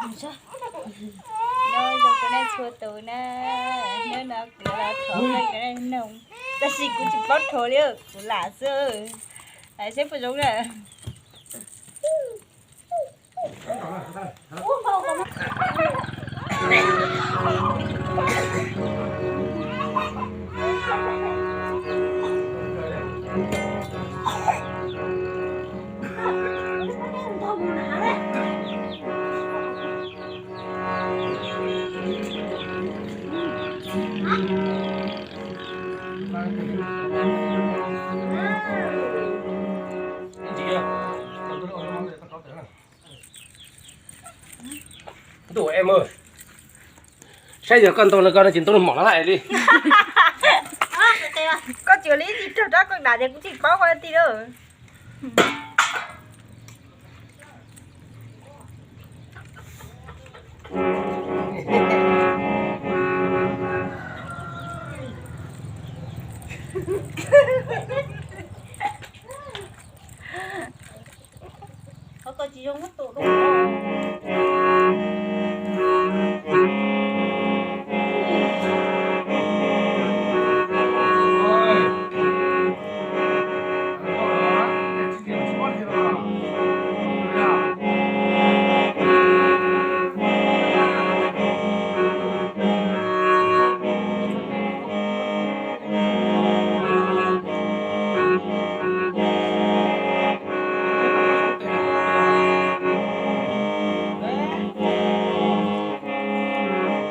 Nyob zoo rau nej txhua tus na, hnub no kuv los thov nej cov nej noog, tab sis kuv tsis paub thov li, kuv lam xwb. Lam seb puas zoo na. Ntuj em, saib yog koj ntoo no koj tsis ntoo mom no lawm li. Koj tsis ua li tsis raug rab koj dam ces kuv tsis paub koj ti lawm.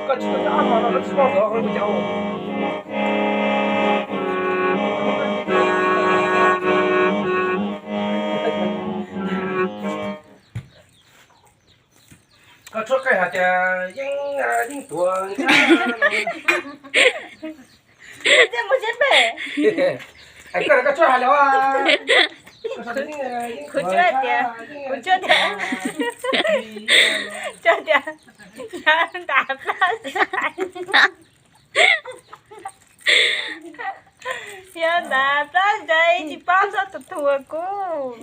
Koj tsis tau coj no los lawv tsis paub ntawd kuv cov. Koj tshuab qeej hais tias yeej, yeej tuag. Koj tshuab hais los, kuv tshuab tias, kuv tshuab tias, tshuab tias, xyov ntas plab, xyov ntas plab ntshai tsis paub txhob tus thuam kuv.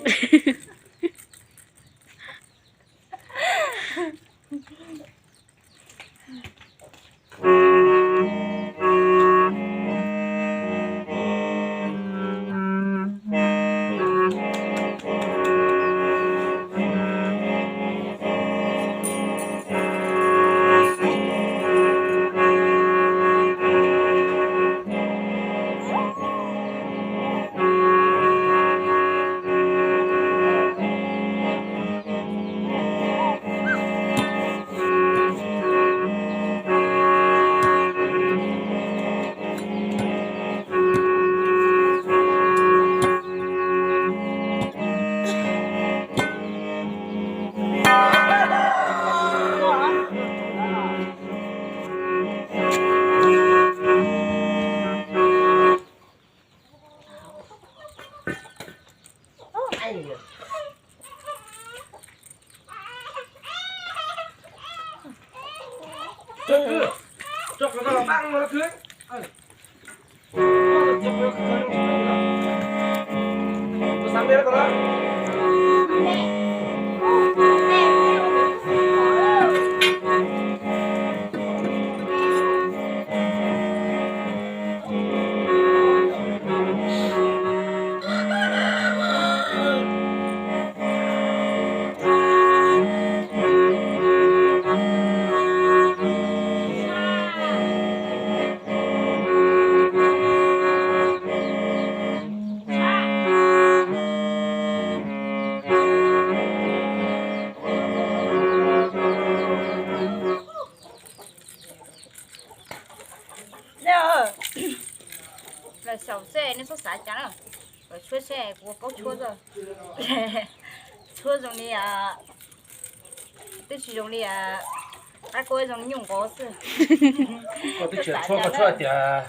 Lawv xyaum xwb nej txhob xav cas na. Lawv tshuab seb kuv ua paub tshuab txog. Tshuab zoo li, twb tsis zoo li, qab kuab zoo li nyuj nqov xwb. Koj twb tsis tshuab, koj tshuab tias